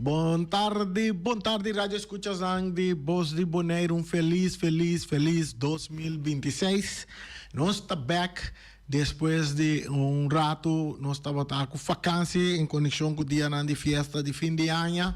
Bon tardi, bon tardi radio escuchasnan di Bos di Boneiru. Un feliz, feliz, feliz 2026. Nos ta back despues di un rato nos tabata ku vakantie en conexion ku dianan di fiesta di fin di aña.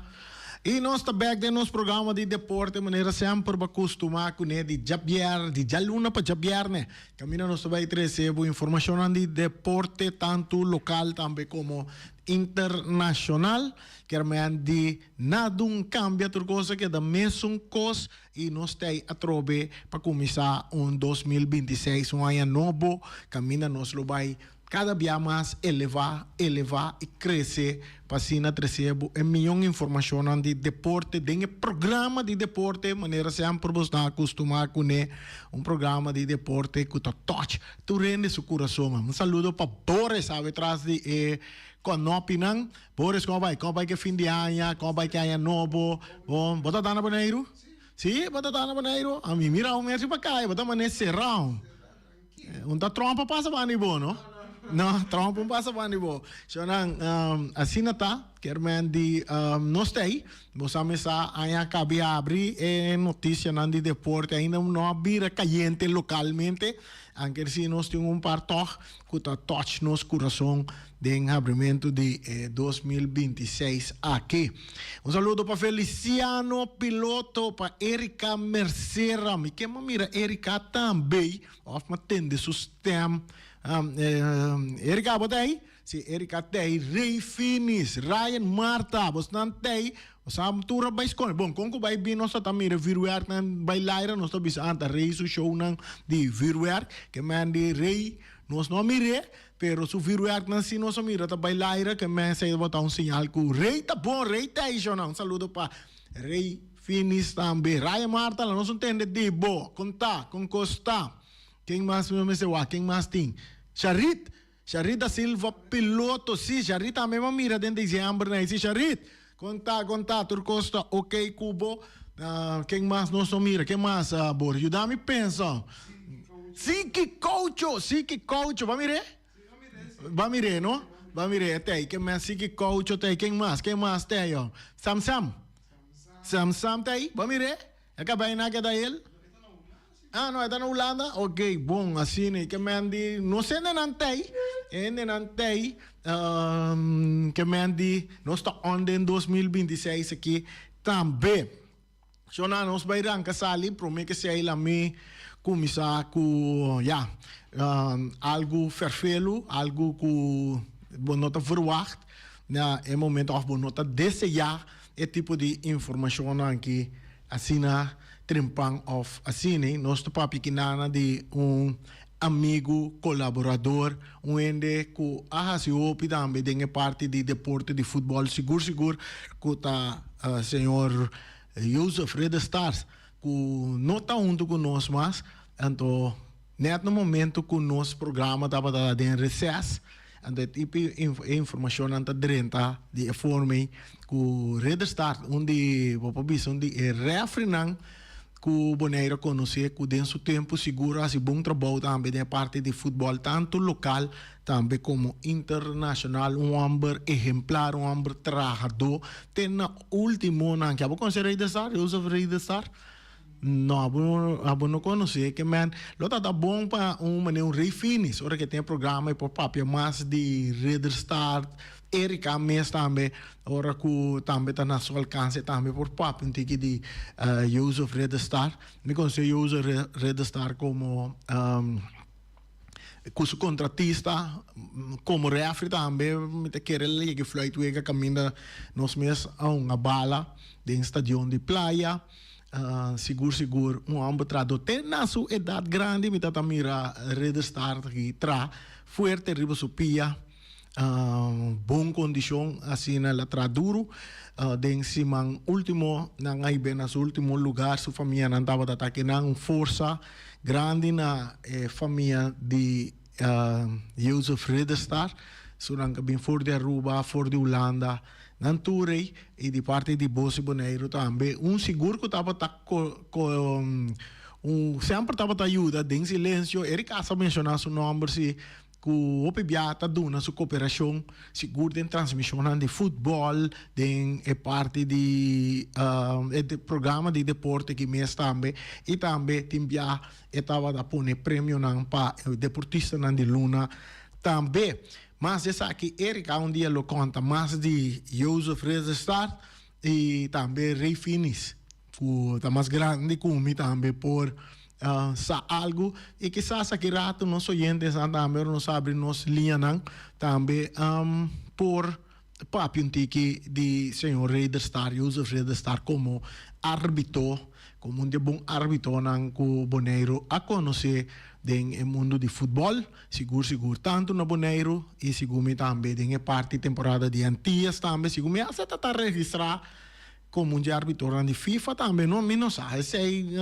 I nos ta back den nos programa di deporte manera semper bo a costuma cune di djabier, di djaluna pa djabierne. Caminda nos ta bay trece bo informacionnan di deporte tanto local tambe como internacional. Kier men di nada un cambia tur cos a keda mesun cos y nos ta ey atrobe pa cuminsa un 2026 un aña nobo caminda nos lo bay Kada bia mas elevá, elevá i krese pa asina trese bo e mion informashonnan di deporte den e programa di deporte manera semper bo sta akustumá kuné, un programa di deporte ku ta touch tur hende su kurason. Un saludo pa Boris awe tras di e kònòpinan. Boris, kon a bai? Kon a bai ku e fin di aña? Kon a bai ku e aña nobo? Bon, bo ta ta na Boneiru? Sí, bo ta ta na Boneiru? Ami mira un mes riba kaya, bo ta manera será. Un ta trompa pasa banda di bo, no? No, trompa un pasa banda di bo. Shownan, um, asina ta, kier men di um, nos ta ei. Bo sa mesa aña kabi abri e noticianan di deporte ainda no a bira cayente localmente. Anker si nos tin un par tog ku ta touch nos kurason den habrimentu di e 2026 aki. Un saludo pa Feliciano Piloto, pa Erika Mercera. Mi ke mira Erika tambe, of mi tende su stem. Erika, bo ta ei? Si, Erika ta ei. Rey Finis, Ryan Marta, bosnan ta ei. Sa tur a bai skonde. Bon, kon ku bai bin nos ta mira vuurwerknan bai laira, nos ta bisa anta Rey su shownan di vuurwerk. Ke men di Rey nos no a mir'é, Pero su vuurwerknan si nos a mira ta bai laira ke men esei tabata un señal ku Rey ta bon, Rey ta ei shona. Un saludo pa Rey Finis tambe. Raya Marta la nos un tende di bo. Kon ta? Kon kos ta? Ken mas mi mester wak? Ken mas tin? Sharit! Sharit da Silva piloto. Si, Sharit tambe mi a mira den december na ei. Si Sharit! Kon ta? Kon ta? Tur kos ta ok ku bo? Ken mas nos no mira? Ken mas, Boris? Yuda mi pensa. Siki Coucho! Siki Coucho! Ba mir'é? Ba mir'é, no? Ba mir'é. E t'ei. Ken mas? Siki Coucho t'ei. Ken mas? Ken mas t'ei, yo? Sam Sam. Sam Sam t'ei. Ba mir'é? E kabei na keda el? Ah, no, e ta na Hulanda? Ok, bon, asina. I ke men di, nos hendenan t'ei, e hendenan t'ei, ke men di, nos ta on den 2026 aki tambe. So nan, nos bai ranka sali, prome ke sei la mi kuminsá ku, ya, algu ferfelu, algu ku bo no ta verwacht na e momento òf bo no ta deseá e tipo di informashonnan aki asina. Trempan of asina, nos ta papia kinana di un amigu, kolaborador, un hende ku a hasi hopi tambe den e parti di deporte di futbòl, sigur sigur ku ta señor Joseph Ridderstaart ku no ta huntu ku nos mas, anto nèt na momento ku nos programa tabata den reses, anto e tipo e informashonnan ta drenta di e forma ei ku Ridderstaart, un di, bo por bisa un di e rèfrinan ku Bonaire a konosé ku den su tempu sigur a hasi bon trabou tambe den e parti di futbòl tantu lokal tambe komo internashonal, un hòmber ehemplar, un hòmber trahadó te na últimonan. Ke abo konosé Ridderstaart, Joseph Ridderstaart? No, abo abo no konosé ke men lo ta ta bon pa un manera un Rey Finis ora ke tin e programa e por papia mas di Ridderstaart, Erika mes tambe ora ku tambe ta na su alkanse tambe por papia un tiki di Joseph Ridderstaart. Mi konosé Joseph Ridderstaart komo ku su kontratista komo refri tambe mi ta kere lege fluit wega kaminda nos mes a hunga bala den stadion di Playa. Sigur sigur un homber trahador te na su edad grandi mi ta ta mira Ridderstaart aki traha fuerte riba su pia bon condicion asina el a traha duro den siman ultimo nan a hibe na su ultimo lugar su famianan tabata ta kinan un forsa grandi na e famia di Joseph Ridderstaart su nan a bin for di Aruba for di Hulanda. Nan tur ei, i di parti di Bos i Boneiru tambe, un sigur ku tabata ko ko un semper tabata yuda den silensio. Eric hasta a menshoná su nòmber si. ku hopi bia ta duna su koperashon sigur den transmishonnan di futbòl, den e parti di e programa di deporte ki mes tambe i tambe tin bia e tabata pone premionan pa e deportistanan di luna tambe. Mas di esaki Erika un dia lo konta mas di Jozef Ridderstaat i tambe Ray Finis ku ta mas grandi ku mi tambe por sa algu i kisas aki rato nos oyentenan tambe ora nos abri nos liñanan tambe por papia un tiki di señor Ridderstaat, Jozef Ridderstaat komo arbito, komo un di e bon arbitonan ku Boneiru a konosé den e mundu di futbòl. Sigur sigur tantu na Boneiru i sigur mi tambe den e parti temporada di Antillas tambe sigur mi hasta ta ta registrá komo un di arbitornan di FIFA tambe no mi no sa esei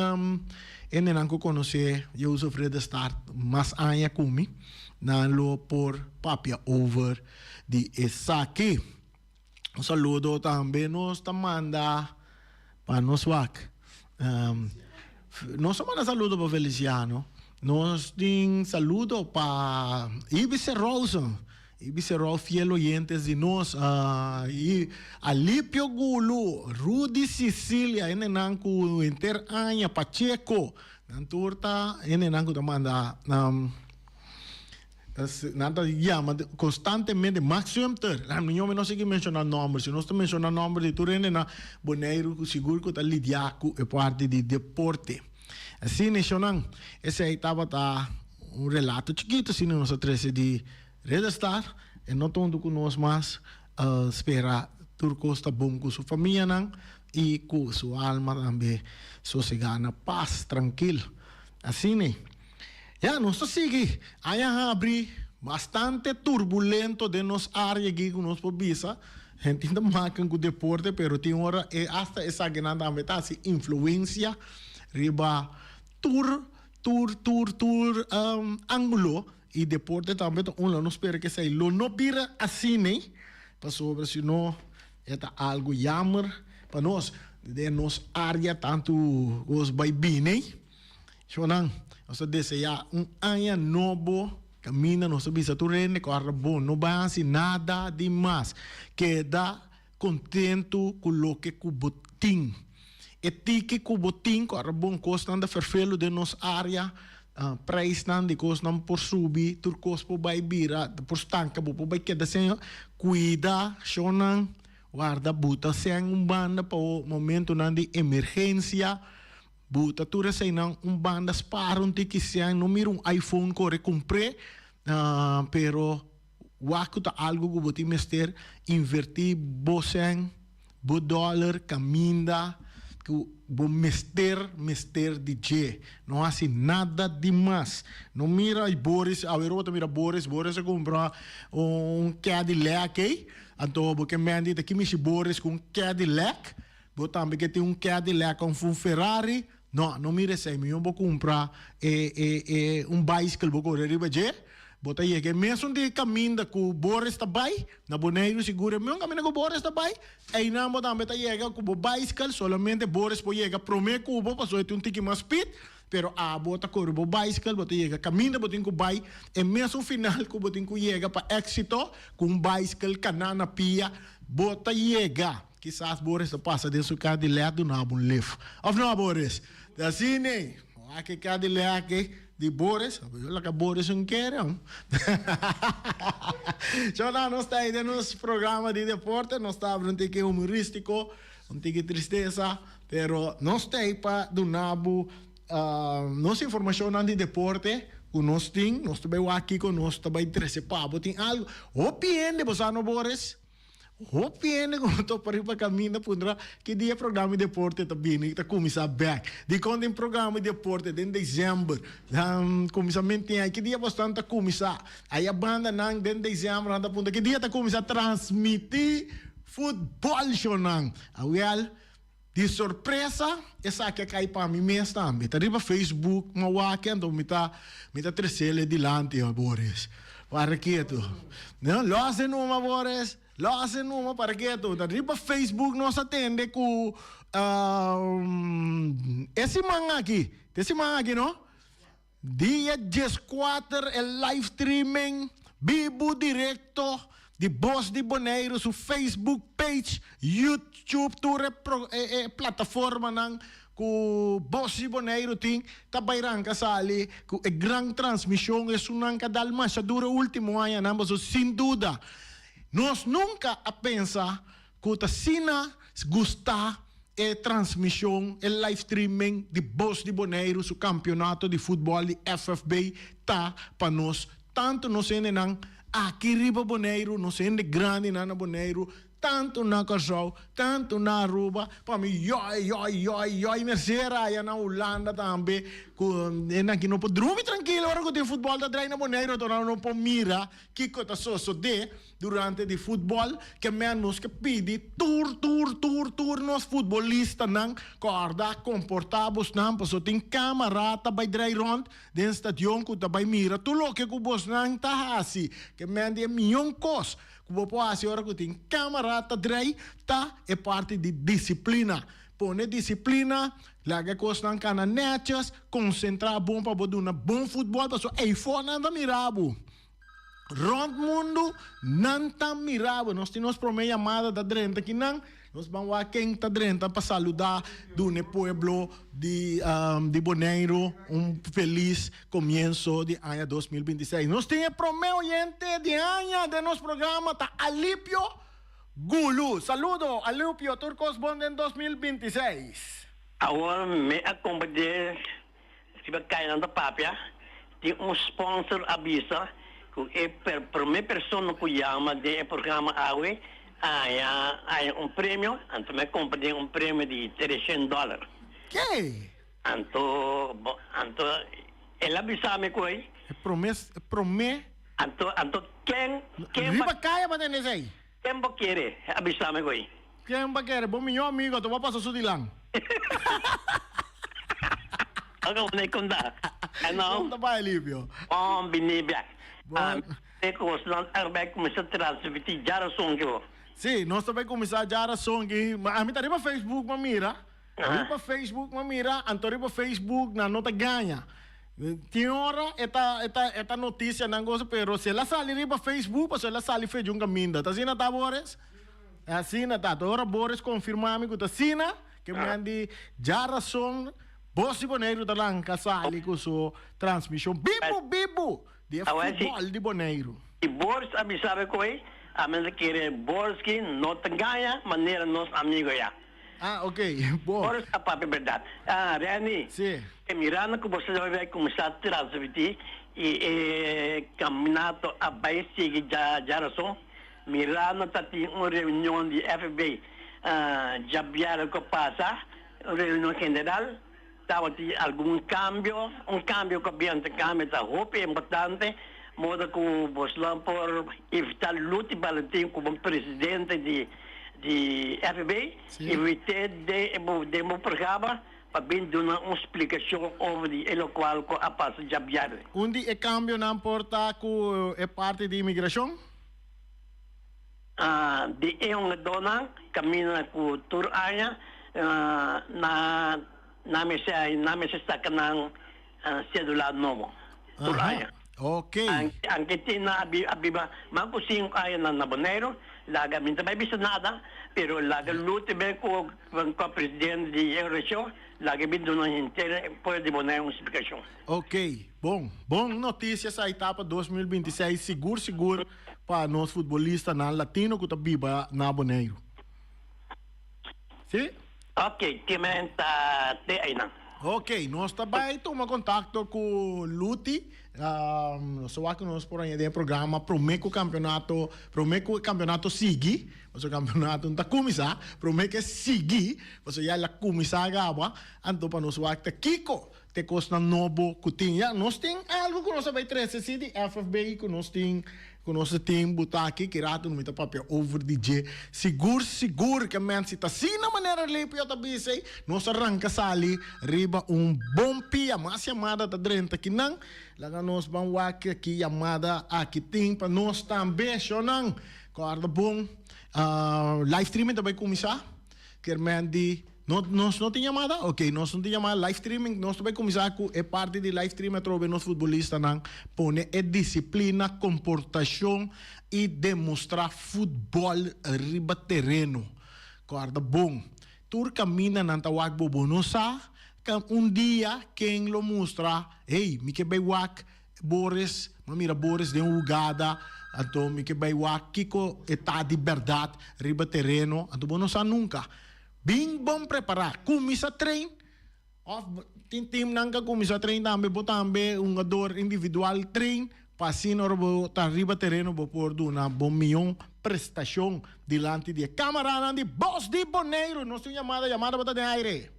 hendenan ku konosé Jozef Ridderstaat mas aña ku mi nan lo por papia over di esaki. Un saludo tambe nos ta manda pa nos wak. Nos ta manda saludo pa Feliciano. Nos tin saludo pa Ibis Rosen. Ibis Rosen, fiel oyentes di nos. Y Alipio Gulu, Rudy Cecilia, hendenan ku henter aña, Pacheco. Nan tur ta hendenan ku ta manda. Nan ta yama konstantemente Max Sumter. Laat mi no sigui menshoná nòmber. Si nos ta menshoná nòmber di tur hende na Boneiru ku sigur ku ta lidiá ku e parti di deporte. Asina shonnan, esei tabata un relato chikitu asina nos a trese di Ridderstaat. E no ta huntu ku nos mas. Spera tur kos ta bon ku su famianan i ku su alma tambe sosegá na pas, trankil. Asina. Ya, nos ta sigui. Aña habri bastante turbulento den nos área aki ku nos por bisa. Hende ta makan ku deporte, pero tin ora e asta esakinan tambe ta hasi influensia riba tur, tur, tur, tur ángulo. I deporte tambe ta un. Lo nos spera ku esei lo no bira asina, pasobra si no e ta algu yammer pa nos den nos área tantu kos bai bini. Shonnan, nos ta deseá un aña nobo kaminda nos ta bisa tur hende ku ora bon, no bai hasi nada di mas. Keda kontentu ku loke ku bo tin. E tiki ku bo tin ku ora bon kosnan ta ferfelu den nos área, preisnan di kosnan por subi, tur kos por bai bira, por stanka, bo por bai keda sin. Kuida, shonnan, warda buta sèn un banda pa momentunan di emergensia. Buta tur eseinan un banda spara un tiki sèn no mira un iPhone kore kumpr'é pero wak ku ta algu ku bo tin mester invertí bo sèn bo dòler kaminda ku bo mester mester di dje no hasi nada di mas no mira ay Boris awe bo ta mira Boris Boris a kumpra un Cadillac ei anto bo ke mende ta kimishi Boris ku un Cadillac. Bo tambe ke tin un Cadillac of un Ferrari? No, no mira esei. Mihó bo kumpra e e e un baiskel bo kore riba dje. Bo ta yega e mesun di kaminda ku Boris ta bai, na Boneiru sigur e mesun kaminda ku Boris ta bai, einan bo tambe ta yega ku bo baiskel, solamente Boris por yega promé ku bo pasobra e tin un tiki mas speed, pero abo ta kore bo baiskel, bo ta yega kaminda bo tin ku bai, e mesun final ku bo tin ku yega pa éksito ku un baiskel kaná na pia, bo ta yega. Kisas Boris ta pasa den su Cadillac duna bo un lif. Of no, Boris? Ta asina ei. Wak e Cadillac ei di Boris. Yo laga Boris un kere, hom. Chona, nos ta ei den nos programa di deporte. Nos ta abri un tiki humoristico, un tiki tristesa, pero nos ta ei pa duna bo nos informacionnan di deporte cu nos tin. Nos ta bai wak kico nos ta bai trece pa bo. Tin algo. Hopi hende, bo sa no, Boris? Hopi hende ku no topa riba kaminda puntra ki dia programa di deporte ta bini, ta kuminsá bèk. Dikon tin programa di deporte den desèmber? Nan kuminsá menti'é ki dia bosnan ta kuminsá. Aya banda nan den desèmber nan ta puntra ki dia ta kuminsá transmití futbòl shownan. Awèl, di sorpresa esaki a kai pa mi mes tambe. Ta riba Facebook mi a wak anto mi ta mi ta tres'el dilanti, Boris. Para ketu. No, los e numa, Boris. Los e numa, para ketu. Ta riba Facebook nos a tende ku e siman aki, ta e siman aki no? Dia 14 e live streaming bibu direkto di Bos di Boneiru su Facebook page, YouTube, tur e e plataformanan ku Bos di Boneiru tin ta bai ranka sali ku e gran transmishon. Esunnan ka dal masha duro e ultimo añanan pasobra sin duda nos nunka a pensa ku ta asina gusta e transmishon, e live streaming di Bos di Boneiru su kampionato di futbòl di FFB ta pa nos. Tantu nos hendenan aki riba Boneiru, nos hende grandinan na Boneiru, tantu na Kòrsou, tantu na Aruba, pa mi yòi, yòi, yòi, yòi mercé raya na Hulanda tambe, ku hendenan aki no por drumi trankil ora ku tin futbòl ta drai na Boneiru, anto nan no por mira kiko ta sosodé. Durante di futbòl ke men nos ke pidi tur tur tur tur nos futbolistanan kòrda komportá bosnan paso tin kámara ta bai drai rònt den stadion ku ta bai mira tur loke ku bosnan ta hasi ke men di e mion kos ku bo por hasi ora ku tin kámara ta drai ta e parti di disiplina pone disiplina laga e kosnan kana nètjes konsentrá bon pa bo duna bon futbòl paso eyfò nan ta mira bo. Rond mundu nan ta mira bo. Nos tin nos prome yamada ta drenta kinan. Nos ban wak ken ta drenta pa saluda duna e pueblo di di Boneiru un felis comienso di aña 2026. Nos tin e prome oyente di aña den nos programa ta Alipio Gulu. Saludo Alipio, tur cos bon den 2026. Awor mi a comprende Riba kainan ta papia, tin un sponsor a bisa ku e promé persona ku yama den e programa awe a haña haña un premio, anto mi a kompra den un premio di treshent dòler. Ke? Anto bo anto el a bisa mi ku ei. E promé e promé. Anto anto ken ken Riba kaya bo tende esei? Ken bo kere? A bisa mi ku ei. Ken bo kere? Bo mihó amigo anto bo a pasa su dilan. Oke, bo no konta. Ano? Kon ta bai, Alivio? Bon bini bek. Bon. E kosnan a bai kuminsá transmití djarason ki bo. Sí, nos ta bai kuminsá djarason ki. Ma ami ta riba Facebook m'a mira. Riba Facebook m'a mira, anto riba Facebook nan no ta gaña. Tin ora e ta e ta e ta notisianan goso, pero si el a sali riba Facebook pasobra el a sali fecha un kaminda. Ta asina ta, Boris? Asina ta. Ta ora Boris konfirmá mi ku ta asina, ke men di djarason Bos di Boneiru ta lanka sali ku su transmishon bibu bibu di e futbòl di Boneiru. Si Boris a bisa mi koe, ami ta kere Boris ki no ta gaña manera nos amigo ya. Ah, ok. Bo. Boris a papia berdad. Ah, Renny. Si. E mirando ku boso ta bai kuminsá transmití i e kaminato a bai sigui djarason, mirando ta tin un reunion di FB djabièrnè ku a pasa, Un reunion general tabatin algun cambio, un cambio cu a bin ante cambio ta hopi importante, modo cu bosnan por evita Luti Balentin como presidente di di FB, evite den den bo programa pa bin duna un splicacion over di e locual cu a pasa djabièrnè. Un di e cambionan por ta cu e parti di imigracion? Di e hungadónan kaminda ku tur aña na nan mester nan mester saka nan sedula nobo tur aña. Anke tin nan a biba mas ku sinku aña na Boneiru laga mi ta bai bisa nada pero laga luta ben ku presidente di e region laga bin duna henter pueblo di Boneiru un splikashon. Ok, bon. Bon noticia sa etapa 2026 sigur sigur pa nos futbolistanan latino ku ta biba na Boneiru. Si? Ok, kimen ta te einan. Ok, nos ta bai tuma kontakto ku Luti. Nos ta wak ku nos por haña den e programa promé ku kampionato, promé ku e kampionato sigui, pasobra kampionato no ta kuminsá, promé ku e sigui, pasobra ya el a kuminsá gaba, anto pa nos wak ta kiko Te kosnan nobo ku tin. Ya, nos tin algu ku nos a bai trese si di FFB ku nos tin, ku nos a tin buta aki, ki rato mi ta papia over di dje. Sigur, sigur ke men si ta asina manera Lipio ta bisa ei, nos a ranka sali riba un bon pia. Mas yamada ta drenta kinan. Laga nos ban wak ki yamada aki tin pa nos tambe, shownan. Kòrda bon, live streaming ta bai kuminsá. Kier men di. No, nos no tin yamada? Ok, nos no tin yamada. Live streaming, nos ta bay cuminsa cu e parti di live stream atrobe nos futbolistanan pone e disciplina, comportacion y demostra futbol riba tereno. Corda bon, tur caminda nan ta wak bo, bo no sa un dia ken lo mustra, hey, mi ke bay wak Boris, m'a mira Boris den un hugada, anto mi ke bai wak kiko e ta di bèrdat riba tereno, anto bo no sa nunka. Bin bon prepará, kuminsá train, òf tin timnan ku a kuminsá train tambe, bo tambe hungador individual train, pa asina ora bo ta riba tereno bo por duna bo mihó prestashon dilanti di e kamaranan di Bos di Boneiru. Nos tin un yamada, yamada bo ta den aire.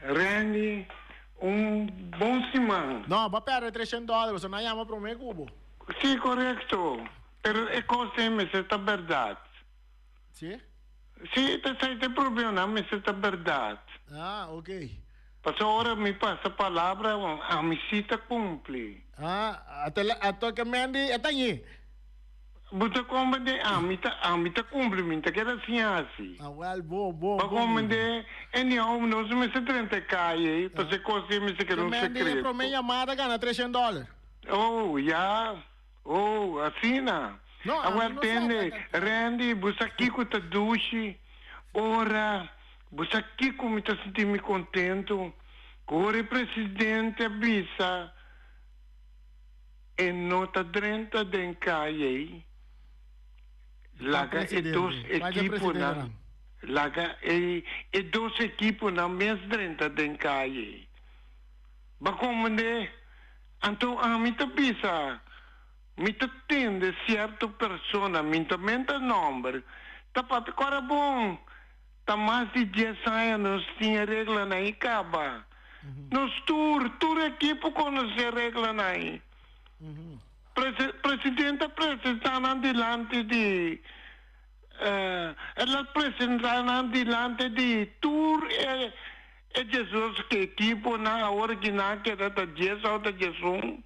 Randy, Un bon siman. No, bo a perde treshen dòler, pasobra nan a yama promé ku bo. Sí, korekto. Pero e kos ei mester ta bèrdat. Sí? Sí, ta esei ta e problema, nan mester ta bèrdat. Ah, ok. Pasobra ora mi pasa palabra, ami sí ta kumpli. Ah, ata ke Mandy e ta ñi. Bo ta comprende? Ami ta, ami ta cumpli, mi ta keda sin haci. Ah, wel, bo, bo, Bo bo, comprende? Anyhow, nos mester drenta e calle, pasobra e cos ei mester keda un Te mende e secreto. prome yamada gana treshen dollar. Oh, ya. Oh, asina. No, ami Awel, no sa, tende, ta, ta. Randy, bo sa kico ta dushi? Ora, bo sa kico mi ta sinti mi contento? Cu ora e presidente a bisa. E no ta drenta den kaya ei. Laga e dos ekiponan, laga e e dos ekiponan mes drenta den kaya ei. Bo a komprendé? Anto ami ta bisa, mi ta tende sierto persona, mi ta menta nòmber, ta papia ku ora bon. Ta mas di dies aña nos tin e reglanan ei kaba. Nos tur, tur ekipo konosé e reglanan ei. Presidente a presentá nan dilanti di, el a presentá nan dilanti di tur e e diesdos ekiponan, awor ki nan a keda ta dies òf ta diesun.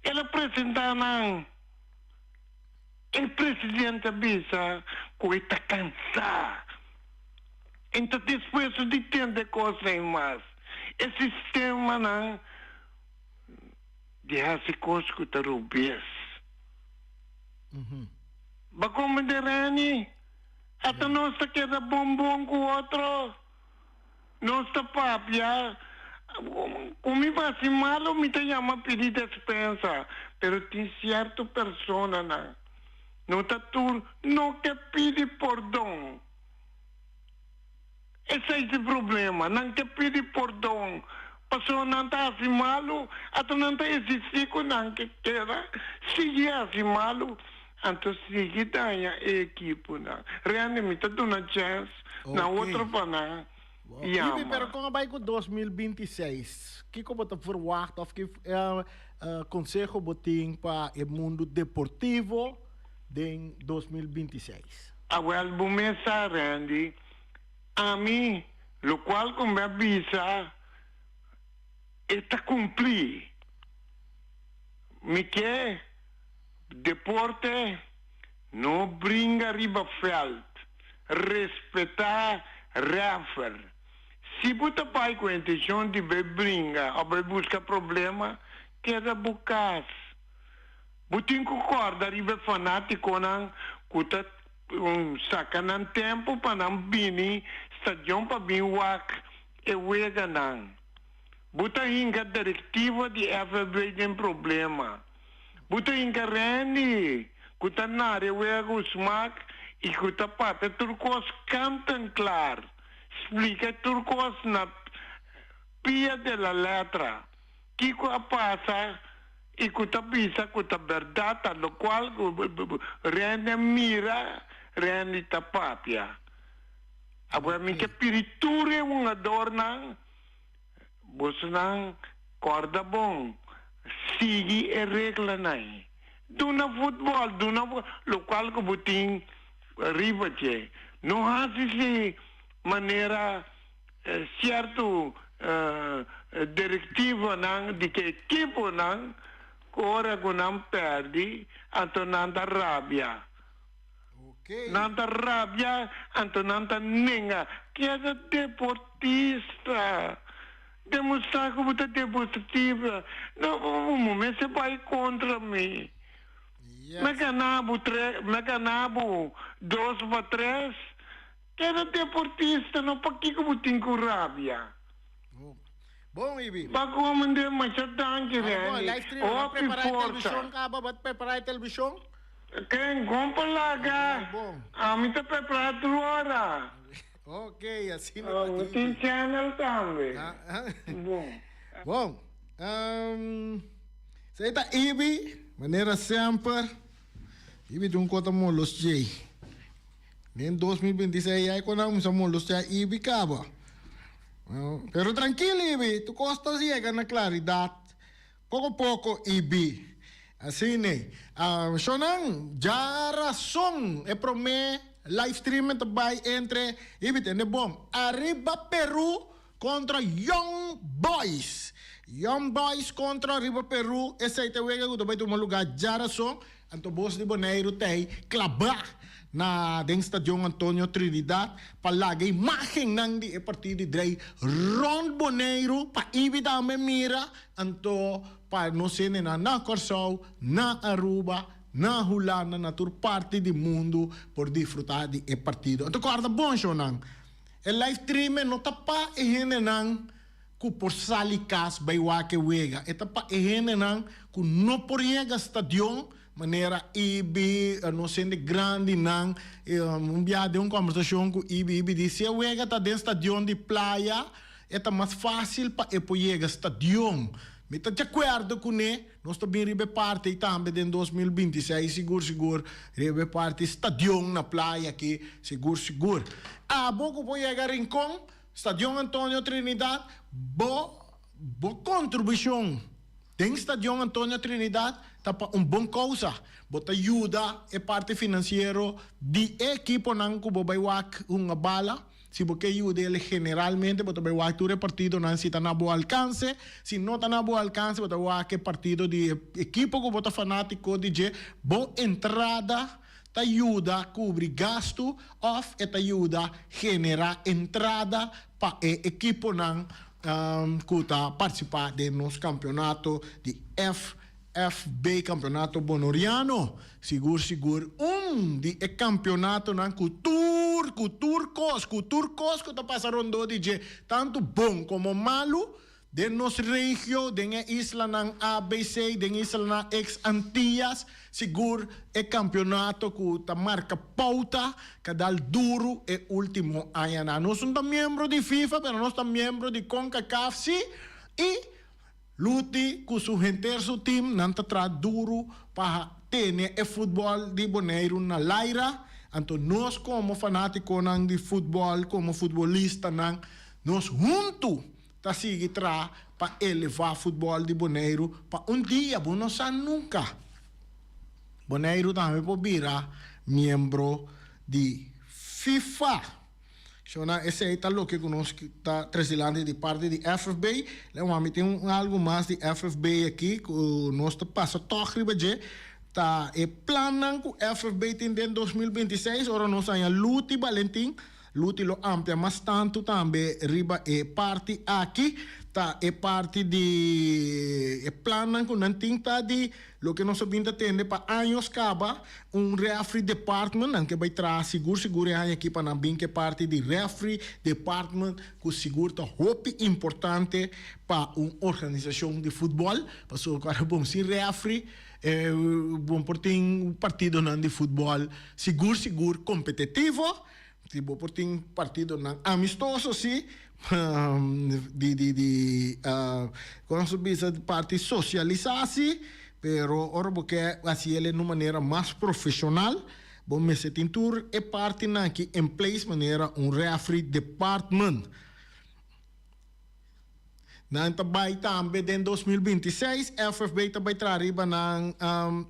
El a presentá nan. E presidente a bisa ku e ta kansá. E ta dispuesto di tende kosnan mas. E sistemanan di hasi kos ku ta robes. Bo komprende Reni? Ata nos ta keda bon bon ku otro. Nos ta papia, Ku mi fasi malo mi ta yama pidi despensa, pero tin sierto personanan, no ta tur, no ke pidi pordon. Esei ta e problema, nan ke pidi pordon pasobra nan ta hasi malo, ata nan ta insistí ku nan ke keda sigui hasi malo, anto sigui daña e ekiponan. Rende mi ta duna chèns na otro pa nan yama. Ibi, pero kon a bai ku 2026? Kiko bo ta verwacht of ki konseho bo tin pa e mundu deportivo den 2026? Awel bo mes sa Randy, ami lokual ku mi a bisa e ta kumpli. Mi ke deporte no bringa riba veld, respetá rèfer. Si bo ta bai ku intenshon di bai bringa òf bai buska problema, keda bo kas. Bo tin ku kòrda riba e fanátikonan ku ta saka nan tempu pa nan bini stadion pa bin wak e weganan. Bo ta hinka direktiva di FFB den problema. Bo ta hinka Randy ku ta nara e wega ku smak i ku ta papia tur kos kant en klar. Splika tur kos na pia de la letra. Kiko a pasa i ku ta bisa ku ta bèrdat ta lokual ku Randy a mira Randy ta papia. Awor mi ke pidi tur e hungadornan bosonan kòrda bon, sigui e reglanan. Duna futbòl, duna lokual ku bo tin riba dje. No hasi si manera sierto direktivonan di ke ekiponan ku ora ku nan pèrdè anto nan ta rabia. Ok. Nan ta rabia anto nan ta nenga. Keda deportista. Demostrá ku bo ta deportista. No, bo mester bai kontra mi. Mi a gana bo tres, mi a gana bo dos pa tres. Keda deportista, no pakiko bo tin ku rabia. Bon, Ibi. Pa komende masha danki, Randy. Hopi forsa. Bo ta prepara e televishon? Ken kon pa laga? Ami ta prepara tur ora. Ok, asina ta Ibi. Mi tin channel tambe. Bon. Bon. Esei ta Ibi, manera semper. Ibi tin un kota molos djei. Den 2026 ya e kon a kuminsá molestiá Ibi kaba. Pero trankil Ibi, tur kos ta yega na klaridat poko poko Ibi. Asina. Shonnan, djarason e promé live streaming ta bai entre Ibi tende bon Ariba Peru kontra Young Boys. Young Boys kontra Ariba Peru, esei ta e wega ku ta bai tuma lugá djarason. Anto bos di Boneiru t'ei klabá na den Stadion Antonio Trinidad pa laga imágennan di e partido di drei rònt Boneiru pa ibi tambe mira anto pa nos hendenan na Kòrsou, na Aruba, na Hulanda, na tur parti di mundu por disfrutá di e partido. Anto kòrda bon shownan, e live streaming no ta pa e hendenan ku por sali kas bai wak e wega. E ta pa e hendenan ku no por yega stadion, manera Ibi, nos hende grandinan. Un bia den un kòmbersashon ku Ibi, Ibi di si e wega ta den stadion di playa, e ta mas fásil pa e por yega stadion. Mi ta di akuerdo kuné, nos ta bin riba e parti ei tambe den 2026 sigur sigur, riba e parti stadion na playa aki sigur sigur. Abo ku por yega Rincon, Stadion Antonio Trinidad, Bo bo kontribushon den Stadion Antonio Trinidad ta pa un bon kousa. Bo ta yuda e parti finansiero di e ekiponan ku bo bai wak hunga bala. Si bo ke yuda el generalmente bo ta bai wak tur e partidonan si ta na bo alkanse. Si no ta na bo alkanse bo ta wak e partido di e ekipo ku bo ta fanátiko di dje. Bo entrada ta yuda kubri gastu òf e ta yuda generá entrada pa e ekiponan ku ta partisipá den nos kampionato di FFB, Kampionato Bonoriano. Sigur sigur un di e kampionatonan ku tur ku tur kos ku tur kos ku ta pasa rondó di dje, tantu bon komo malu, Den nos regio, den e islanan ABC, den islanan ex Antillas, sigur e kampionato ku ta marka pouta ka dal duru e ultimo añanan. Nos no ta miembro di FIFA, pero nos ta miembro di Concacaf si, i Luti ku su henter su team nan ta traha duru pa tene e futbòl di Boneiru na laira. Anto nos komo fanátikonan di futbòl, komo futbolistanan, nos huntu ta sigui traha pa elevá futbòl di Boneiru pa un dia, bo no sa nunka, Boneiru tambe por bira miembro di FIFA. Shona, esei ta loke ku nos ta trese dilanti di parti di FFB. Lei mi tin un algu mas di FFB aki ku nos ta pasa tòg riba dje, ta e plannan ku FFB tin den 2026 ora nos haña Luti Balentin. Luti lo amplia mas tantu tambe riba e parti aki. Ta e parti di e plannan ku nan tin ta di loke nos a bin ta tende pa años kaba, un referee department. Nan ke bai traha sigur sigur e aña aki pa nan bin ku e parti di referee department ku sigur ta hopi importante pa un organisashon di futbòl. Pasobra ku bon sin referee bon por tin partidonan di futbòl sigur sigur kompetitivo. Si bo por tin partidonan amistoso si, di di di kon nos ta bisa parti sosialisá si, pero ora bo ke hasi el den un manera mas profeshonal bo mester tin tur e partinan aki en place manera un referee department. Nan ta bai tambe den 2026 FFB ta bai traha riba nan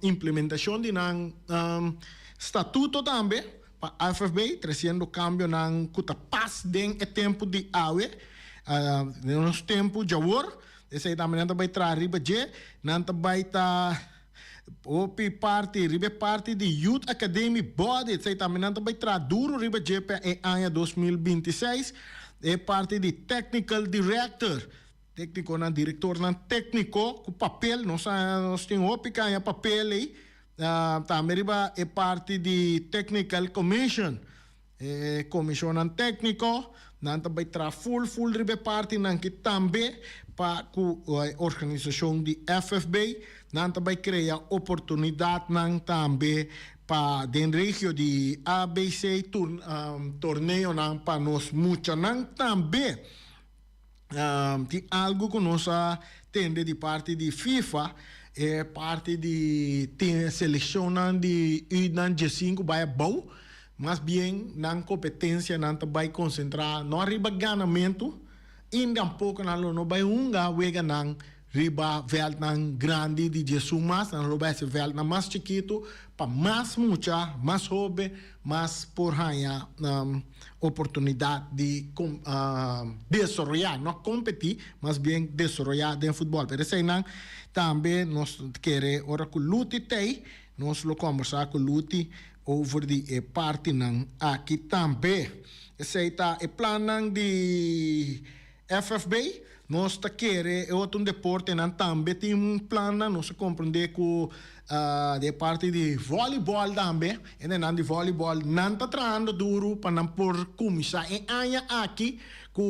implementashon di nan statuto tambe pa FFB, tresiendo kambionan ku ta pas den e tempu di awe, den nos tempu djawor. Esei tambe nan ta bai traha riba dje. Nan ta bai ta. Hopi parti riba e parti di Youth Academy Body, esei tambe nan ta bai traha duro riba dje pa e aña 2026. E parti di Technical Director, Técniconan, directornan técnico cu papel, nos a nos tin hopi caña papel ey, tambe riba e parti di Technical Commission, e comisionnan técnico, nan ta bay traha full full riba e partinan ki tambe pa cu e organisacion di FFB, nan ta bay crea oportunidadnan tambe pa den regio di ABC torneonan pa nos muchanan tambe. Tin algu ku nos a tende di parti di FIFA, e parti di tin selekshonnan di Unan diesinku bai abou, mas bien nan kompetensianan ta bai konsentrá no riba ganamentu i tampoko nan lo no bai hunga weganan riba vèltnan grandi di diesun mas, nan lo bai hasi vèltnan mas chikitu pa mas mucha, mas hoben, mas por haña oportunidat di desaroyá, no kompetí, mas bien desaroyá den futbòl. Pero eseinan tambe nos kere ora ku Luti t'ei, nos lo kòmbersá ku Luti over di e partinan aki tambe. Esei ta e plannan di FFB. Nos ta kere e otro deportenan tambe tin un plannan. Nos a komprendé ku di e parti di vòlibòl tambe, hendenan di vòlibòl nan ta trahando duru pa nan por kuminsá e aña aki ku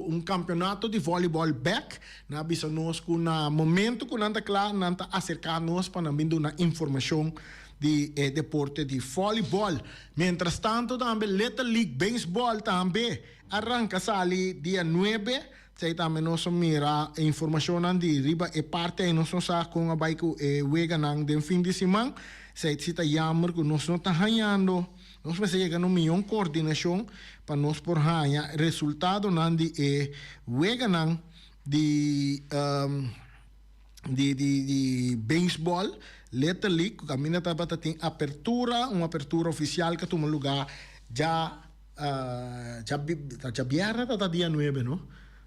un kampionato di vòlibòl bèk. Nan a bisa nos ku na momento ku nan ta kla nan ta aserká nos pa nan bin duna informashon di e deporte di vòlibòl. Mientrastanto tambe Little League Baseball tambe a ranka sali dia nuebe. Esei tambe nos a mira e informashonnan di riba e parti ei. Nos no sa kon a bai ku e weganan den fin di siman. Esei si ta yammer ku nos no ta hañando. Nos mester yega na un miyon koordinashon pa nos por haña resultadonan di e weganan di di di di beisbòl, Little League, ku kaminda tabata tin apertura, un apertura ofisial ku a tuma lugá dja Dja djabièrnè ta ta dia nuebe no?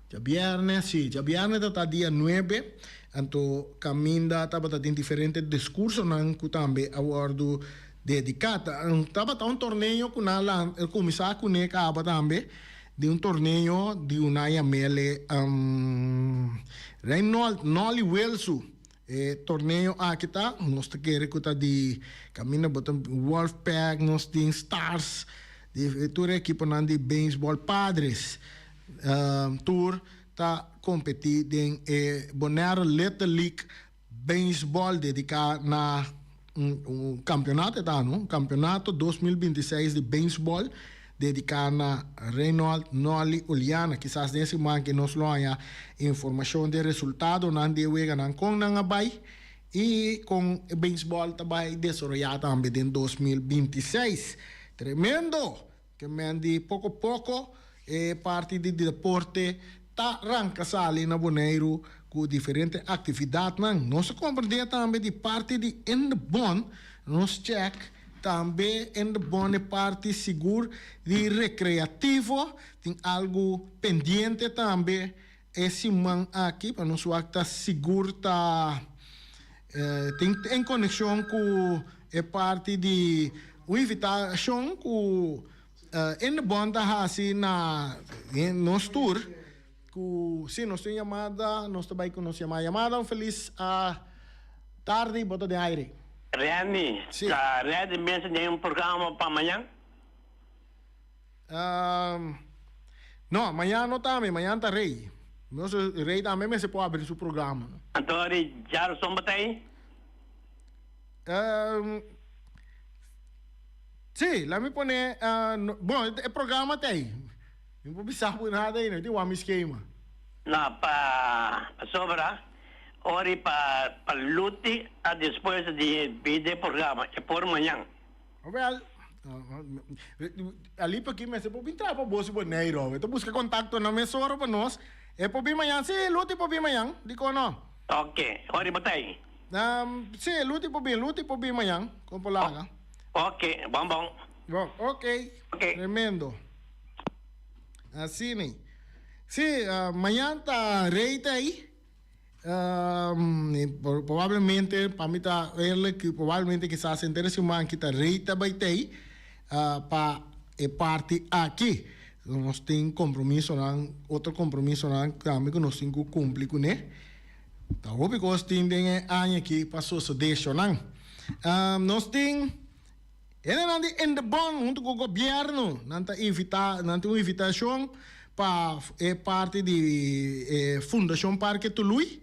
Djabièrnè, si, djabièrnè ta ta dia nuebe, anto kaminda tabata tin diferente diskursonan ku tambe a wòrdu dediká. Tabata un torneo ku nan a kuminsá kuné kaba tambe, di un torneo di un aña mele Reynold Nolly Wilsu. E torneo aki ta, nos ta kere ku ta di kaminda bo ta Wolfpack, nos tin Stars, di tur e ekiponan di beisbòl Padres tur ta kompetí den e Bonaire Little League Beisbòl dediká na un kampionato e ta no, kampionato 2026 di beisbòl dediká na Reynold Nolly Uliana. Kisas den siman aki nos lo haña informashon di e resultadonan di e weganan kon nan a bai i kon e beisbòl ta bai desaroyá tambe den 2026. Tremendo! Ke men di poko poko e parti di deporte ta ranka sali na Boneiru ku diferente aktividatnan. Nos a komprendé tambe di parti di Indebon, nos chèk tambe Indebon e parti sigur di rekreativo tin algu pendiente tambe e siman aki pa nos wak ta sigur ta tin en konekshon ku e parti di un invitashon ku Indebon ta hasi na nos tur ku si nos tin yamada nos ta bai ku nos yamada yamada un felis tardi bo ta den aire. Randy, ta ready mester den un programa pa mañan? No, mañan no ta mi, mañan ta Rey. Nos Rey tambe mester por abri su programa. Anto di djaruson bo ta ei? Sí, laat mi pone, bon, e programa ta ei. Mi por bisa bo nada ei, no tin wak mi skema. No, pa pasobra ora i pa pa luti a despues di bida e programa, e por mañan. Wel, ali pa ki mester por bin traha pa bo si Boneiru. E ta buska kontaktonan mesora pa nos. E por bin mañan? Sí, Luti por bin mañan. Dikon no? Ok, ora bo ta ei? Sí, Luti por bin. Luti por bin mañan. Kon por laga. Ok, bon bon. Bon, ok. Ok. Tremendo. Asina. Sí, mañan ta Rey ta ei. Probablemente, pa mi ta eerlijk, probablemente kisas henter e siman ki ta rei ta bai tei pa e parti aki. Nos tin compromisonan, otro compromisonan tambe cu nos tin cu cumpli cune. Ta hopi cos tin den e aña aki pa sosode shonan. Nos tin hendenan di Indebon hunto cu gobierno, nan ta invita, nan tin un invitacion pa e parti di e Fundacion Parke Tului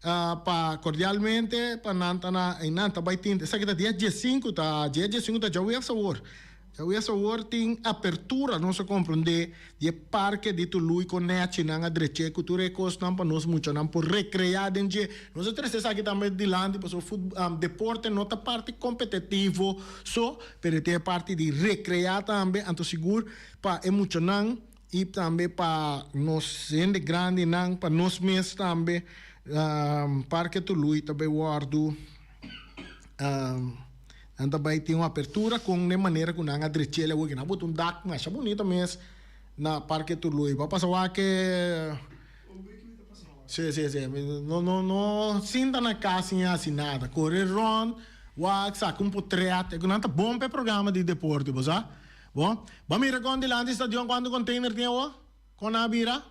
pa cordialmente pa nan ta na nan ta bay tin esaki ta dia diesinku ta dia diesinku ta djaweps awor djaweps awor tin apertura nos a comprende di e parke di Tului con nechinan a dreche cu tur e cosnan pa nos muchanan por recrea den dje nos a trece esaki tambe dilanti pasobra deporte no ta parti competitivo so pero e tin e parti di recrea tambe anto sigur pa e muchanan i tambe pa nos hende grandinan, pa nos mes tambe, Parke Tului ta bay wordo, nan ta bay tin un apertura con den manera cu nan a drechel awor, nan a bota un dak masha bunito mes na Parke Tului. Bo a pasa wak e. Si, si, si. No, no, no sinta na cas sin haci nada. Core rond, wak, saca un potret. E cu nan ta bon pa e programa di deporte, bo sa. Bo, bo mira kon dilanti stadion kuantu container tin awo? Kon nan a bira?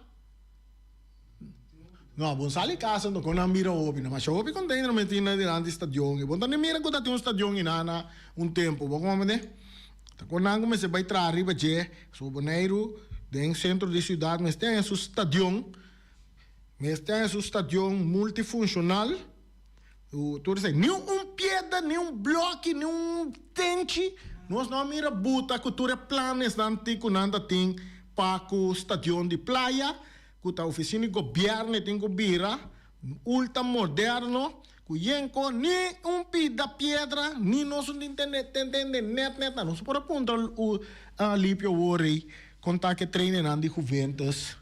No, bo sali casa anto kon nan bira hopi. No masha hopi container men tin na dilanti stadion. I bo ta ni mira ku ta tin un stadion ina na un tempu. Bo komprende? Ta kon nan ku mester bai traha riba dje. So Boneiru den sentro di siudat mester haña su stadion. Mester haña su stadion multifunshonal. Tur esei, ni un piedra, ni un bloki, ni un tenchi, nos no a mira buta ku tur e planesnan tin ku nan ta tin pa ku stadion di playa, ku ta ofisina di gobièrnu e tin ku bira ulta moderno, ku yenko ni un pida piedra, ni nos un tin tende tende nèt nèt nan. Nos por a puntra Alipio awor ei kon ta ku e trainernan di Juventus.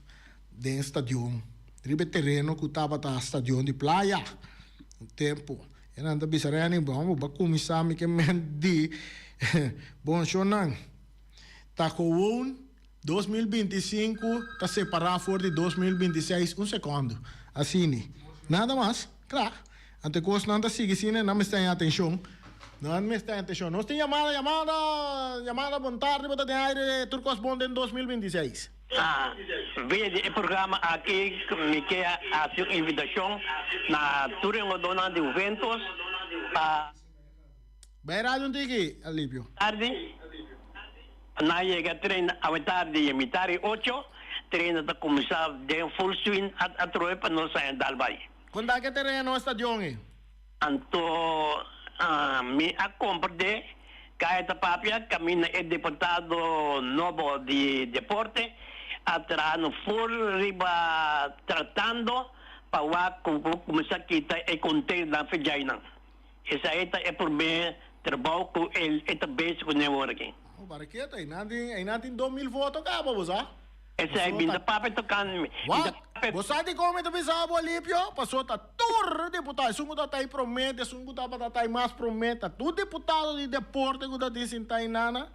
Den stadion, riba e tereno ku tabata stadion di playa un tempu. E nan ta bisa Renny, bon, bo ba kuminsá mi ke men di bon shownan. Ta gewoon 2025 ta separá for di 2026 un sekondo. Asini. Nada mas. Kla. Anto e kosnan ta sigui asina, nan mester haña atenshon. Nan mester haña atenshon. Nos tin yamada, yamada, yamada, bon tardi, bo ta den aire, tur kos bon den 2026. A Via di e programa aki mi ke hasi un invitashon na tur e hungadónan di Juventus pa. Bai radio un tiki, Alipio. Tardi. Nan yega train awe tardi e mitar i ocho. Train ta kuminsá den full swing atrobe pa nos haña dal bai. Kon ta ke tereno e stadion ei? Anto mi a comprende Kaya ta papia caminda e deputado nobo di deporte a traha no full riba tratando pa wak cu por cuminsa kita e containernan fedjainan. Esai ta e prome trabou cu el e ta bezig cu ne awor aki. Oh, baraketa, einan tin, einan tin 2000 voto caba, bo sa? Esei bin ta papia tokan mi. Wak, bo sa dikon mi ta bisa bo Alipio? Paso ta tur diputado, esun ku ta tai promé, esun ku tabata tai mas promé, ta tur diputado di deporte ku ta tin sintá einana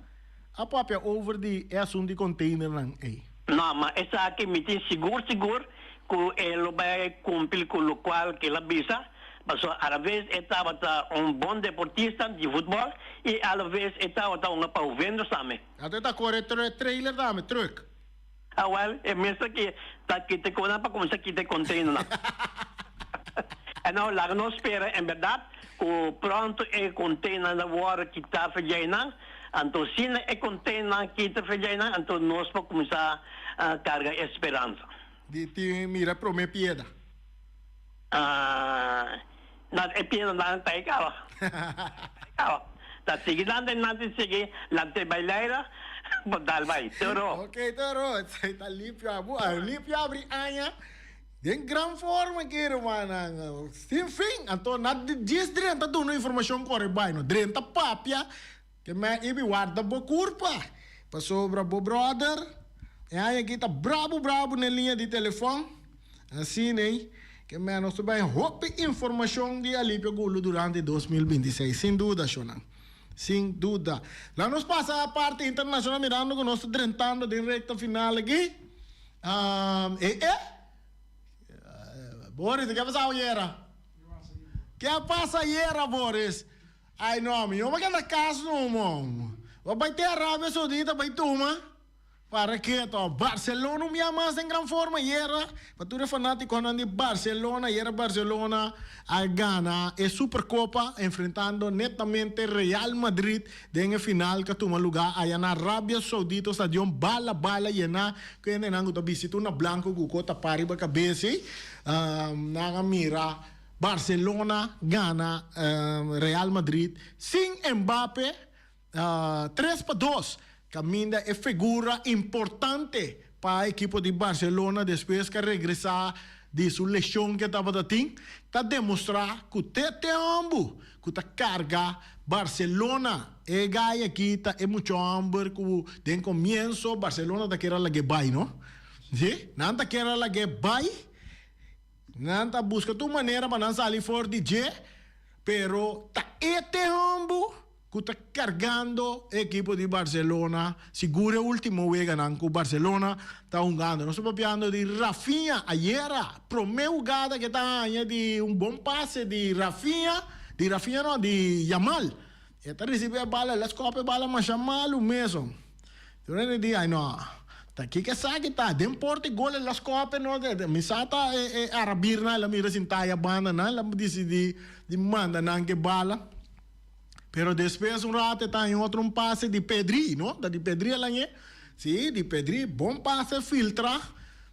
a papia over di e asuntu di containernan ei. No, ma esaki mi tin sigur sigur ku e lo bai kumpli ku lokual ku el a bisa, pasobra alaves e tabata un bon deportista di futbòl i alaves e tabata un pa Juventus tambe. Anto e ta kore trailer tambe, truck. Awel, e mes ta ki ta kita konan pa kuminsá kita e containernan. En nou laga nos spera en bèrdat ku pronto e containernan ta wòrdu kitá for djeinan. Anto asina e containernan kita for djeinan, anto nos por kuminsá karga e speransa. Di tin mira promé pieda. Na e piendanan ta e kaba. Kaba. Ta sigui nan den nan tin sigui lant'e bai leira por dal bai. Toro. Ok Toro, esei ta limpio abu. A limpio abri aña den gran forma aki rumannan. Sin fin. Anto na djis drenta duna informashon kore bai no. Drenta papia ke me ibi warda bo kurpa. Pasobra bo brother e aña aki ta brabu brabu na e liña di telefon. Asina ei, ke mei nos ta bai hopi informashon di Alipio Gulu durante 2026, sin duda, shonnan. Sin duda. Laga nos pasa a parti internashonal mirando ku nos ta drentando den rekta final aki. E e. Boris, ke a pasa ayera? Ke a pasa ayera, Boris? Ay no, mi no keda kas no, man. Bo bai te Arabia Saudita bai tuma. Para keto, Barcelona un bia mas den gran forma ayera. Pa tur e fanaticonan di Barcelona, ayera Barcelona a gana e Supercopa enfrentando netamente Real Madrid den e final cu a tuma lugar aya na Arabia Saudita, stadion bala bala yena cu hendenan cu ta bisti tur na blanco cu co tapa riba cabes ey. Nan a mira Barcelona gana Real Madrid sin Mbappe. 3-2, caminda e figura importante pa ekipo di Barcelona despues cu a regresa di su lesion cu e tabata tin, ta demostra cu te te homber cu ta carga Barcelona. E guy aki ta e mucho homber cu den comienso Barcelona ta kier a lag'e bay, no? Si, nan ta kier a lag'e bay, nan ta busca tur manera pa nan sali for di dje, pero ta e te homber ku ta kargando e ekipo di Barcelona, sigur e ultimo weganan ku Barcelona ta hungando. Nos ta papiando di Rafinha, ayera prome hugada ke ta haña di un bon pase di Rafinha, di Rafinha no, di Yamal. E ta risibi e bala, el a skòp e bala masha malu mesun. Tur hende di, ay no, ta kiko esaki ta? Den porta e gol el a skòp e no, mi sa ta e arabirnan el a mira sinta aya banda nan, el a disidi di manda nan ke bala. Pero despues un rato e ta haña otro un pase di Pedri, no? Ta di Pedri el hañ'é? Sí, di Pedri. Bon pase filtra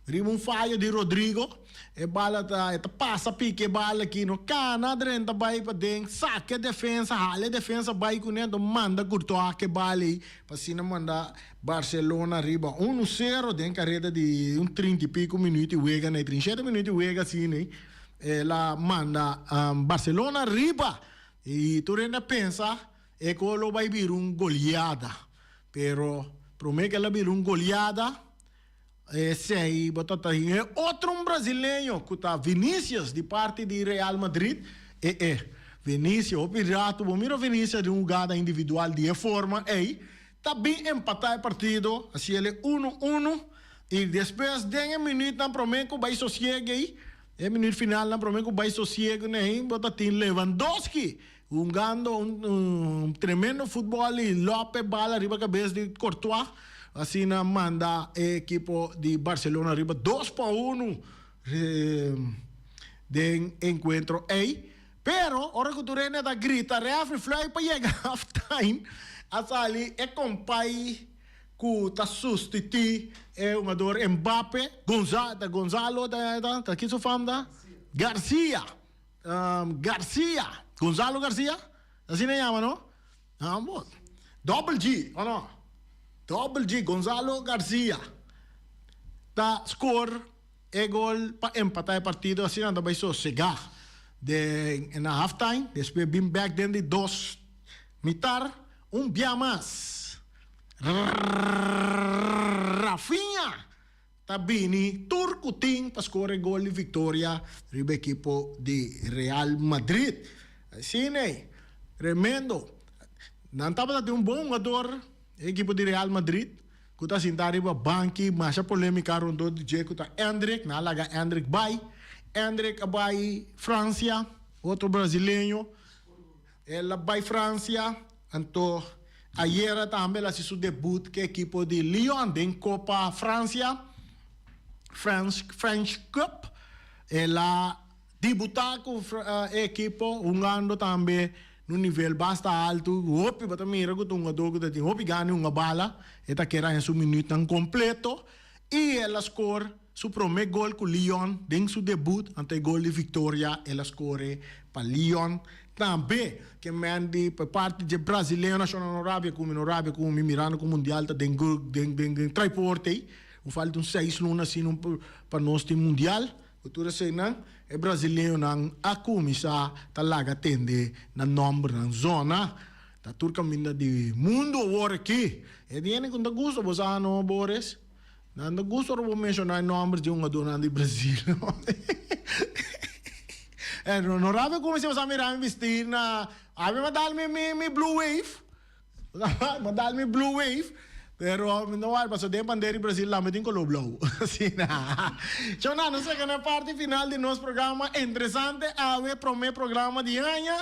riba un fayo di Rodrigo. E bala ta, e ta pasa piki e bala aki, no? Kana drenta bai paden, saka e defensa, hala e defensa bai kuné, anto manda Courtois ke bala ei pa asina manda Barcelona riba uno sero den kareda di un trinta i piko minuut di wega, na e trinta i shete minuut di wega asina ei el a manda Barcelona riba. I tur hende a pensa e ku lo bai bira un goliada. Pero promé ku el a bira un goliada, esei bo ta ta hin e otro un brasileño ku ta Vinicius di parti di Real Madrid. E e, Vinicius, hopi ratu bo mira Vinicius den un hugada individual di e forma ei, ta bin empatá e partido, hasi el e uno uno, i despues den e minütnan promé ku bai sosiega ei, E minuut finalnan prome ku bai sosiego n'ei bo ta tin Lewandowski hungando un tremendo futbol i lòp e bala riba kabes di Courtois asina manda e ekipo di Barcelona riba 2-1 den enkuentro ei. Pero ora ku tur hende ta grita refri flui pa yega half time a sali e kompai ku ta sustituí e hungador Mbappe, Gonza, ta Gonzalo ta ta ta ki su fam ta? Garcia, Garcia, Gonzalo Garcia, asina e yama no? Ambos, Double G, o no? Double G, Gonzalo Garcia ta score e gol pa empatá e partido, asina nan ta bai sosegá den na half time, despues bin bek den di dos mitar, un bia mas. Rafinha ta bini tur ku tin pa skor e gol di viktoria riba ekipo di Real Madrid. Asina ei, tremendo. Nan tabata tin un bon hungador e ekipo di Real Madrid ku ta sinta riba banki. Masha polemika rondó di dje ku ta Endrick. Nan a laga Endrick bai. Endrick a bai Francia, otro brasileño. El a bai Francia, anto ayera tambe el a hasi su debut ku e ekipo di Lyon den Kopa Francia, French French Cup. El a debuta ku e ekipo hungando tambe na un nivel basta altu. Hopi bo ta mira ku ta un hungador ku ta tin hopi gana di hunga bala. E ta kere haña su minütnan kompleto i el a skor Su prome gol ku Lyon den su debut ante e gol di viktoria el a skore pa Lyon tambe. Ke men di pa parti dje brasileño nashonal no rabia ku mi, no rabia ku mi mirando ku mundial ta den den den traipoort ei. Un falta un seis luna asina pa nos tin mundial. Ku tur eseinan e brasileñonan a kuminsá ta laga tende nan nòmbernan zona. Ta tur kaminda di mundu awor aki. E di hende ku no ta gusta bo sa no Boris. Nan ta gusta ora bo menshoná e nòmber di hungadónan di Brazil. E no no rabia ku mi si bo sa mira mi bisti na, ami a dal mi mi mi blue wave, mi a dal mi blue wave. Pero mi no wak paso den bandera di Brasil tambe tin color blauw. Asina. Shona, nos yega na e parti final di nos programa interesante awe, prome programa di aña.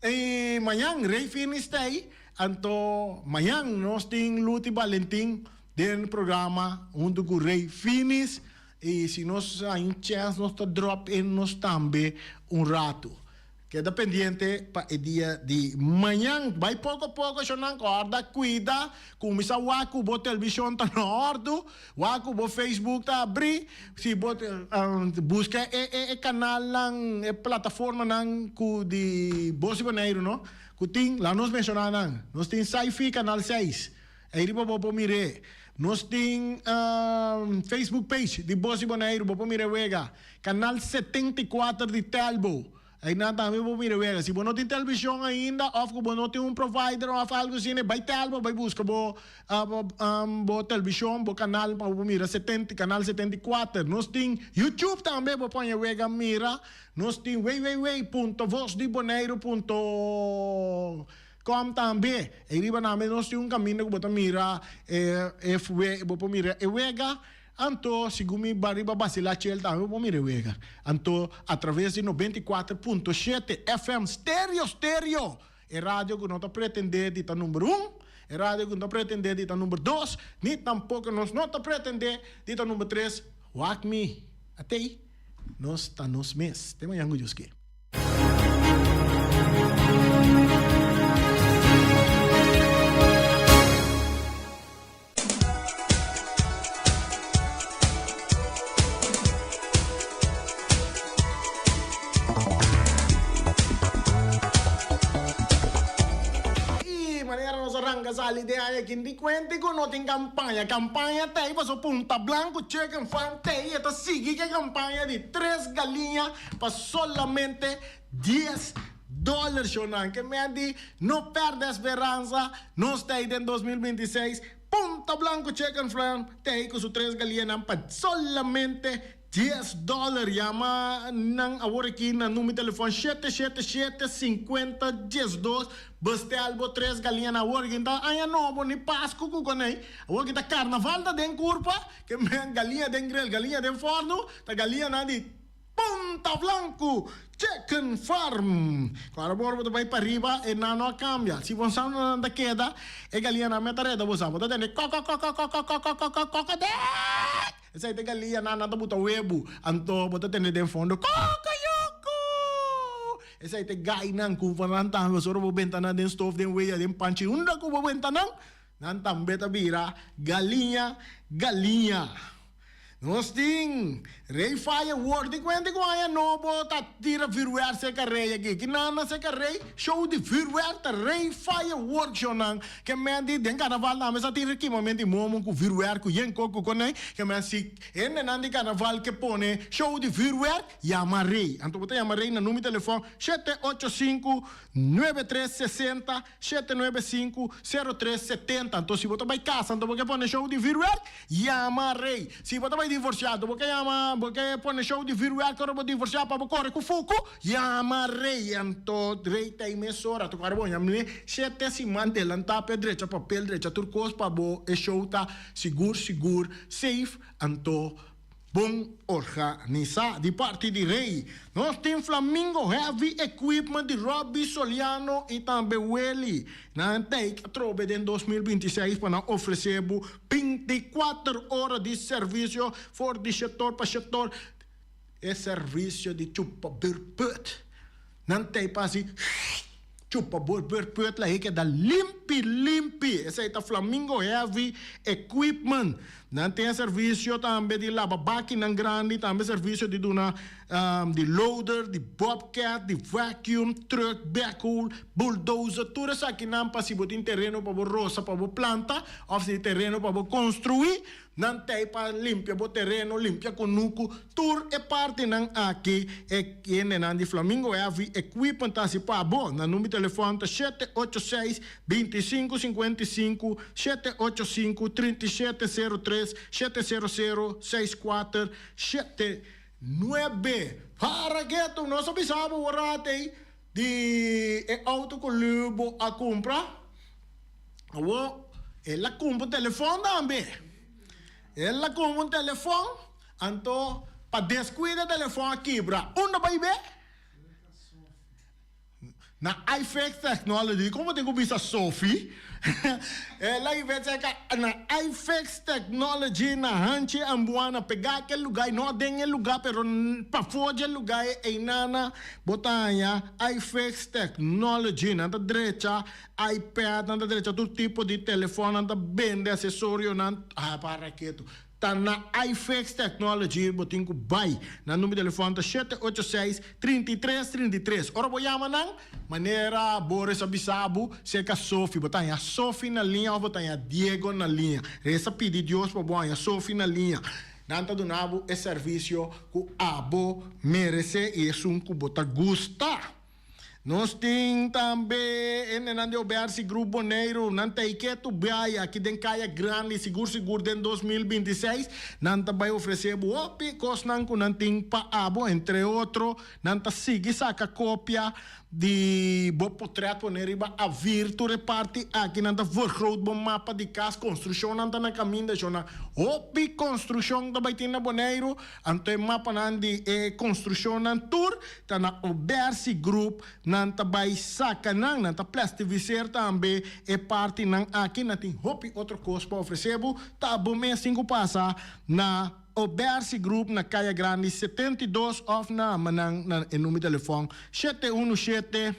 Y mañan Rey Finis ta ey, anto mañan nos tin Luti Balentin den programa hunto cu Rey Finis. Y si nos hay un chance nos ta drop in nos tambe un rato. Keda pendiente pa e dia di mañan. Bai poko poko shonnan kòrda kuida kuminsá wak ku bo televishon ta na òrdu, wak ku bo Facebook ta abrí, si bo buska e e kanalnan, e plataformanan ku di Bos di Boneiru no ku tin, laga nos menshoná nan. Nos tin Sci-Fi kanal seis, ei riba bo por mir'é. Nos tin Facebook page di Bos di Boneiru, bo por mira e wega. Kanal 74 di Telbo. Einan tambe bo mira wega. Si bo no tin televishon ainda òf ku bo no tin un provider òf algu asina, bai Telbo bai buska bo bo televishon, bo kanal pa bo mira setenta, kanal 74. Nos tin YouTube tambe bo pon e wega mira. Nos tin www punto vosdiboneiru punto com tambe. Ei riba tambe nos tin un kaminda ku bo ta mira e e bo por mira e wega. Anto, segun mi ba riba Basila Chel tambe bo por mira e wega. Anto, atraves di 94.7 FM Stereo Stereo, e radio ku no ta pretendé di ta number un, e radio ku no ta pretendé di ta number dos, ni tampoko nos no ta pretendé di ta number tres, wak mi atei, nos ta nos mes. Te mañan ku Dios ke. Y manera nos a ranca sali de aña aki di cuenta cu no tin campaña. Campaña ta ey paso Punta Blanco Chicken Farm ta ey e ta sigui cu e campaña di tres galiña pa solamente dies dollar. Shownan ke men di no perde speransa, nos ta ey den 2026. Punta Blanco Chicken Farm ta ey cu su tres galiñanan pa solamente dies dollar. Yama nan awor aki na numero telefon shete shete shete sinkuenta diesdos. Bestel bo tres galiñanan awor aki ta aña nobo ni Pascu cu coney. Awor aki ta carnaval ta den curpa ke men galiña den grill, galiña den forno ta galiñanan di Punta Blanco Chicken Farm. Cu ora bo ta bay pariba e nan no a cambia. Si bo sa unda nan ta keda, e galiñanan meta reda bo sa. Bo ta tende koko-koko-koko-koko-koko-koko-dek! Esei ta e galiñanan, nan ta buta webu. Anto bo ta tende den fondo koko-yoko! Esei ta e gainan cu nan tambe. Pasobra bo benta nan den stof, den weya, den panchi, unda cu bo benta nan, nan tambe ta bira galiña, galiña. Nos tin Rey Fire Work di cuenta cu aña nobo ta tira vuurwerk cerca Rey aki. Ki nan na cerca Rey? Show di vuurwerk ta Rey Fire Work show nan. Ke men di den carnaval tambe sa tira kimamento di momo cu vuurwerk cu yen co cu coney. Ke men si hendenan di carnaval ke pone show di vuurwerk yama Rey. Anto bo ta yama Rey na numero telefon shete ocho sinku nuebe tres sesenta Shete nuebe sinku, sero tres, setenta. Anto si bo ta bai kasa anto bo ke pone show di vuurwerk, yama Rey. Si bo ta bai divorsia anto bo ke yama, bo ke pone show di vuurwerk ora bo divorsia pa bo kore ku fuku, yama Rey. Anto Rey ta ei mesora. Anto kore bo yam'e shete siman delanta p'e drecha papel, drecha tur kos pa bo e show ta sigur sigur safe. Anto. Bon organisá di parti di Rey. Nos tin Flamingo Heavy Equipment di Robby Soliano y tambe Willy. Nan ta atrobe den 2026 pa nan ofrece bo 24 ora di servicio for di sector pa sector. E servicio di chupa beurput. Nan ta pa haci chupa beurput la keda limpi limpi. Esey ta Flamingo Heavy Equipment. Nan tin e servicio tambe di laba bakinan grandi, tambe servicio di duna di loader, di bobcat, di vacuum, truck, backhoe, bulldozer, tur esakinan pa si bo tin tereno pa bo rosa pa bo planta of si tereno pa bo construi. Nan ta ei pa limpia bo tereno, limpia kunuku, tur e partinan aki e hendenan di Flamingo Heavy Equipment ta hasi pa bo. Nan number di telefòn ta shete ocho seis, 25 55, shete ocho sinku, 37 sero tres, shete sero sero, seis kuater, shete nuebe. Para ketu, nos a bisa bo wor ei di e outo ku Lubo a kumpra. Awor. El a kumpra un telefòn tambe. El a kumpra un telefòn, anto pa deskuida e telefòn a kibra. Unda bai be? Na iFix Technology, kon bo tin ku bisa Sophie? El a ibe cheka na iFix Technology na Hanchi Ambuana, pegá ke lugá, no den e lugá pero pafó dje lugá e einana bo ta haña iFix Technology. Nan ta drecha iPad, nan ta drecha tur tipo di telefòn, nan ta bende asesorionan, ah para ketu. Ta na iFix Technology bo tin ku bai. Nan number di telefòn ta 786 33 33. Ora bo yama nan, manera Boris a bisa bo, serka Sophie. Bo ta haña Sophie na liña òf bo ta haña Diego na liña. Resa pidi Dios pa bo haña Sophie na liña. Nan ta duna bo e servisio ku abo meresé i esun ku bo ta gusta. Nos tin tambe hendenan di Obersi Group Boneiru, nan ta ike tu bai aki den Kaya Grandi, sigur sigur den 2026 nan ta bai ofresé bo hopi kosnan ku nan tin pa abo, entre otro nan ta sigui saka kopia di bo potrèt pone riba avir tur e parti aki, nan ta vergroot bo mapa di kas, konstrukshonnan ta na kaminda, shona hopi konstrukshon ta bai tin na Boneiru. Anto e mapanan di e konstrukshonnan tur ta na Obersi Group, nan ta bai saka nan, nan ta plastifiseer tambe e partinan aki, nan tin hopi otro kos pa ofresé bo, ta bo mes tin ku pasa na Obersi Group na Kaya Grandi 72 òf na manan na e number di telefòn 717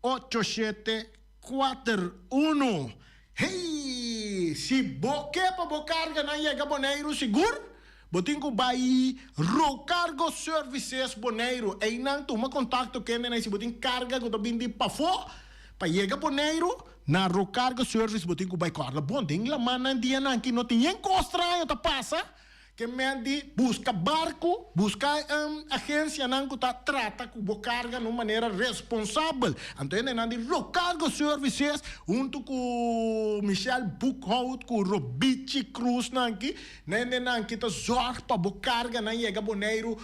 8741. Hey! Si bo ke pa bo karganan yega Boneiru sigur, bo tin ku bai Rocargo Services Boneiru. Einan tuma kontakto kendenan si bo tin karga ku ta bin di pafó pa yega Boneiru, na Rocargo Service bo tin ku bai. Kòrda bon, den lamannan dianan aki no tin yen kos straño ta pasa. Ke men di buska barku, buska agensianan ku ta trata ku bo karga na un manera responsabel. Anto hendenan di Rocargo Services huntu ku Michelle Boekhout ku Robichi Cruz nan aki, nan hendenan ki ta zòrg pa bo karganan yega Boneiru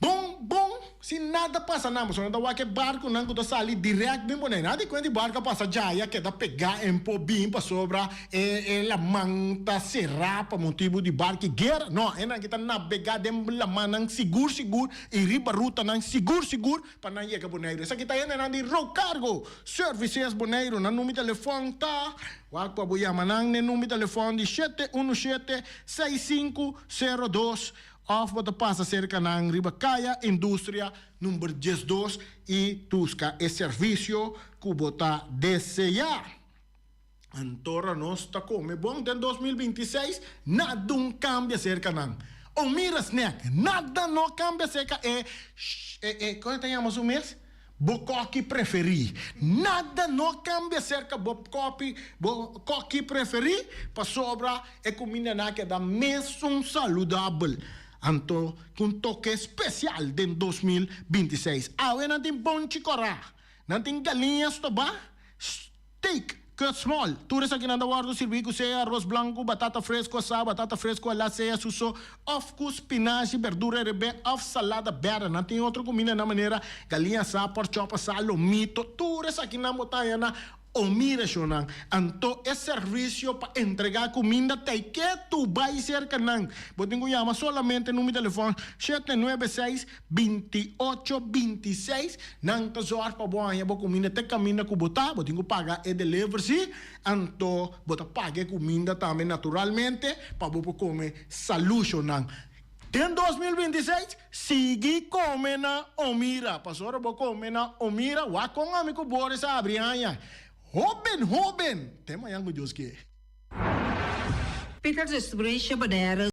Bon, bon, si nada pasa nan, pasobra nan ta wak e barkunan ku ta sali dirèkt bin Boneiru. Nan a di kuenta di barku a pasa djaya keda pegá en por bin pasobra e e laman ta será pa motibu di barku i guera. No, e nan ki ta nabegá den lamannan sigur sigur i riba rutanan sigur sigur pa nan yega Boneiru. Esaki ta hendenan di Rocargo Services Boneiru. Nan number di telefòn ta, wak pa bo yama nan n'e number di telefòn di 717 6502. Òf bo ta pasa serka nan riba Kaya Industria number 12 i buska e servisio ku bo ta deseá. Antora nos ta kome bon den 2026, nada un kambia serka nan. O mira snack, nada no kambia serka e, e, e, kon e ta yama su mes? Bo koki preferí. Nada no kambia serka bo kopi, bo koki preferí, pasobra e kumindanan a keda mesun saludabel. Anto ku un toke spesial den 2026. Awe nan tin bonchi kòrá, nan tin galiña stobá, Steak, cut small. Tur esakinan ta wòrdu sirbí ku sea aros blanku, batata fresku asá, batata fresku alá, sea suso òf ku spinashi, berdura herebé òf salada bèrdè. Nan tin otro kumindanan manera galiña asá, pòrchòp asá, lomito. Tur esakinan bo ta haña na Omirashonnan. Anto e servisio pa entregá kuminda ta i ketu bai serka nan. Bo tin ku yama solamente number di telefòn 796 28 26, nan ta zòrg pa bo haña bo kuminda te kaminda ku bo ta, bo tin ku paga e delivery sí, anto bo ta paga e kuminda tambe naturalmente pa bo por kome salushonan. Den 2026 sigui kome na Omira, pasobra bo kome na Omira, wak kon ami ku Boris a abri haña. Hóben, hóben! Te mañan ku Dios ke. Peter Distribution Bonaire.